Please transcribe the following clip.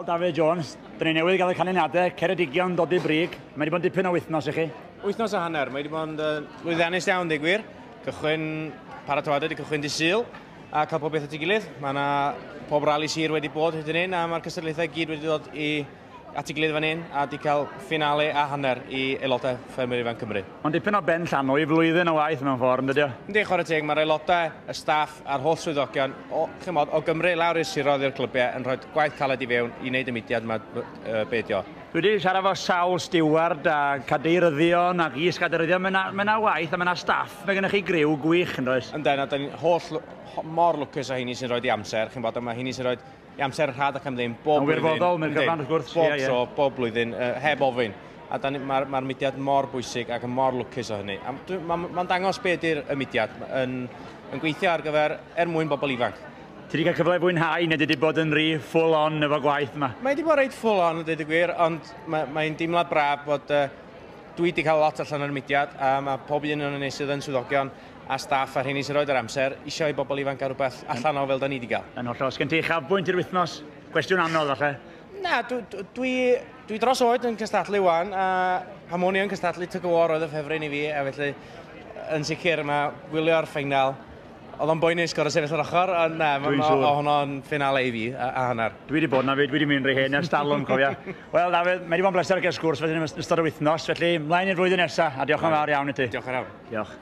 Wel, Dafydd Jones, dyn ni newydd gael y canlyniadau, Ceredigion dod i brig. Mae wedi bod yn dipyn o wythnos i chi. Wythnos a hanner, mae wedi bod yn lwyddiannus iawn, dweud gwir. Cychwyn paratoadau wedi cychwyn di Sul a cael pob beth at ei gilydd. Mae yna pob rali sir wedi bod hyd yn hyn a mae'r cystadlaethau gyd wedi dod i at ei gilydd fan hyn a wedi cael finale a hanner i aelodau Ffermwyr Ifanc Cymru. Ond dipyn o ben llanw i flwyddyn o waith mewn ffordd, yn dydi o? Yndi, chwarae teg, mae'r aelodau, y staff a'r holl swyddogion o, chymod, o Gymru lawr i'r siroedd i'r clybiau yn rhoi gwaith caled i fewn i wneud y mudiad yma be ydi o. Dwi wedi siarad efo sawl stiward a cadeiryddion ac is-gadeiryddion. Mae yna, mae yna waith a mae yna staff. Mae gennych chi griw gwych, yn does? Yndyn, a da ni'n holl mor lwcus o heini sy'n rhoi i amser. Chi'n bod, mae heini sy'n rhoi i amser rhad ac am ddim bob blwyddyn. Wirfoddol, mae'n cyfan wrth gwrs. Bob tro, bob blwyddyn, heb ofyn. A mae'r ma mudiad mor bwysig ac yn mor lwcus o hynny. Mae'n ma dangos be ydy'r y mudiad yn, yn gweithio ar gyfer er mwyn bobl ifanc. Ti wedi cael cyfle i fwynhau neu wedi bod yn rhy full on efo gwaith yma? Mae wedi bod reit full on, dweud y gwir, ond mae'n mae deimlad braf bod dwi wedi cael lot allan o'r mudiad a mae pob un o'n ni sydd yn swyddogion a staff a rheini sy'n rhoi'r amser eisiau i bobl ifanc gael rhywbeth allan o fel da ni wedi gael. Yn hollol. Sgen ti uchafbwynt i'r wythnos? Cwestiwn anodd, falle. Na, dwi, dwi, dwi dros oed yn cystadlu wan, a pan o'n i yn cystadlu tug of war oedd y ffefryn i fi, a felly yn sicr mae gwylio'r ffeinal, oedd o'n boenus gorau sefyll ar ochr, ond na, mae ma, hwnna'n finale i fi, a hanner. Dwi wedi bod na fyd, dwi wedi mynd rhy hen ers talwm, cofia. Wel, Dafydd, mae wedi bod yn bleser gael sgwrs felly yn ystod y wythnos, felly mlaen i'r flwyddyn nesaf, a diolch yn fawr iawn i ti. Diolch yn fawr. Diolch.